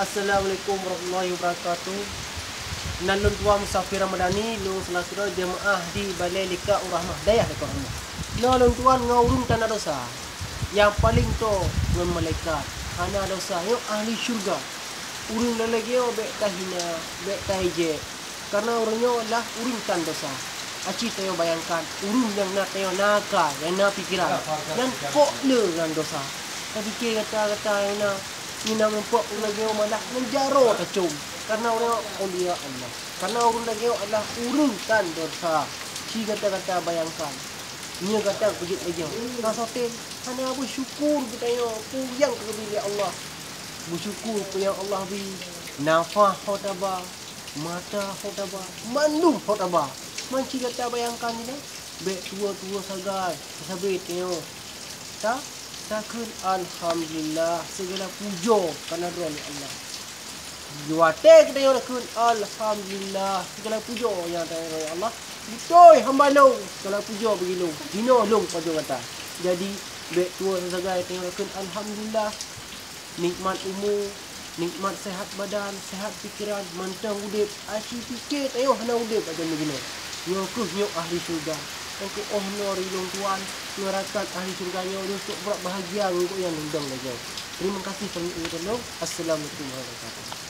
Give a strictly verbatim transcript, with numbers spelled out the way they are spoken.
Assalamualaikum warahmatullahi wabarakatuh. Nan lôn tuan Musafir Ramadhani, lôn salah sidroe jeumaáh di Balai Likak Urahmah, Dayah Likak Urahmah. Nyoe lôn tuan ngon ureuëng tan dosa. Nyang paleng toe ngon malaikat, hana dosa, nyoe ahli syurga. Ureuëng lagée nyoe bék tahina, bék taéjék. Karena ureuëng nyoe lah ureuëng tan dosa. Aci tanyoe bayangkan, ureuëng nyang na tanyoe nakal, nyang na pikeran, nyang kok le ngon dosa. Tapike gata-gata nyang na, nyang na muphom ureuëng lagée nyoe malah ngon jaroe tacom. Karena ureuëng nyoe aulia Allah. Karena ureuëng lagée nyoe adalah ureuëng tan dosa. Ci gata-gata bayangkan. Nyoe gata beujeuet lagée nyoe. Ka soe tem, hana beusyukur geutanyoe, peue nyang geubri lé Allah. Beusyukur peue nyang Allah bri. Nafah ho taba, mata ho taba, mandum ho taba. Man ci gata bayangkan nyoe, bék tuwoe-tuwoe sagai, sabe tanyoe. Ta, takheun alhamdulillah, segala pujoe kana droe lé Allah. Watée geutanyoe takheun alhamdulillah, segala pujoe nyang tanyoe lé Allah. Beutôi hamba lôn, segala pujoe bagi lôn. Jinoe lôn pajoh gata. Jadi, bék tuwoe sagai tanyoe takheun alhamdulillah. Nikmat umu, nikmat sehat badan, sehat pikeran, mantong udeb, aci pike tanyoe hana udeb bak jameun jinoe. Nyoe kheueh nyoe ahli syurga. Nyang keu oh noe ri lôn tuan, ngon rakan ahli syurga nyoe lôn sôk brat bahagia ngon gobnyan lôn dong lagée. Terima kasih kami ucapkan lôn. Assalamualaikum warahmatullahi wabarakatuh.